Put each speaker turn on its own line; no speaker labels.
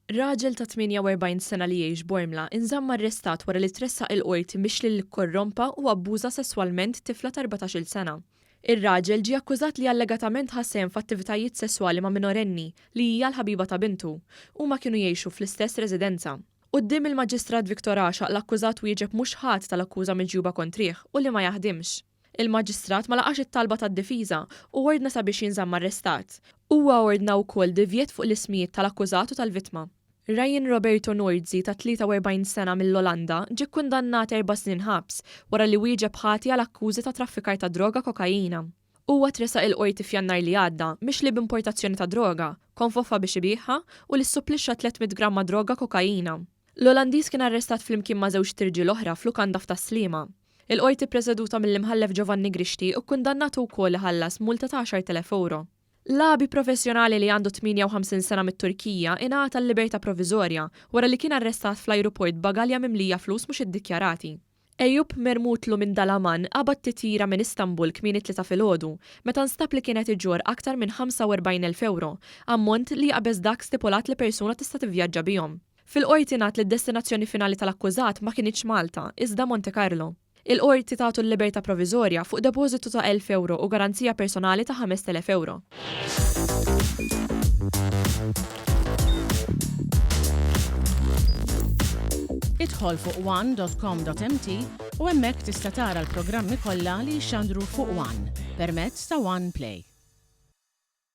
Raġel ta' 48 sena li jgħix Bormla inżamm arrestat wara li tressaq il-Qorti mixli li kkorrompa u abbuża sesswalment tifla ta' 14-il sena. Ir-raġel ġie akkużat li allegatament ħa sehem f'attivitajiet sesswali ma' minorenni li hija l-ħabiba ta' bintu. Huma kienu jgħixu fl-istess residenza. Quddiem il-Maġistrat Victor Għaxaq l-akkużat wieġeb mhux ħati tal-akkuża miġjuba kontrih u li ma jaħdimx. Il-Maġistrat ma laqax it-talba tad-difiża u ordna sabiex jinżamm arrestat. Huwa ordna wkoll divjett fuq l-ismijiet tal-akkużat u tal-vittma. Ryan Roberto Noordzi ta' 43 sena mill-Olanda ġie kkundannat erba' snin ħabs wara li wieġeb ħati għal akkużi ta' traffikar ta' droga kokaina. Huwa tressaq il-Qorti f'Jannar li għadda mixli b'importazzjoni ta' droga, konfoffa biex ibiegħha u li ssupplixxa 300 gramma droga kokaina. L-Olandiż kien arrestat flimkien ma' żewġt irġiel oħra f'lukanda f'Tas-Sliema. Il-Qorti ppreseduta mill-Imħallef Giovanni Grixti kkundannatu wkoll iħallas multa ta' 10,000 ewro. Lagħbi professjonali li għandu 58 sena mit-Turkija ingħata l-libertà proviżorja wara li kien arrestat fl-ajruport b'bagalja mimlija flus mhux iddikjarati. Eyüp Mermutlu minn Dalaman qabad titjira minn Istanbul kmieni t-Tlieta filgħodu, meta nstab li kien qed iġorr aktar minn 45,000 ewro, ammont li jaqbeż dak stipulat li persuna tista' tivvjaġġa bihom. Fil-Qorti ngħad li d-destinazzjoni finali tal-akkużat ma kinitx Malta, iżda Monte Carlo. Il-Qorti tatu l-libertà proviżorja fuq depożitu ta' 1,000 ewro u garanzija personali ta' 5,000 ewro.
Idħol fuq one.com.mt u hemmhekk tista' tara l-programmi kollha li jixxandru fuq One permezz ta' One Play.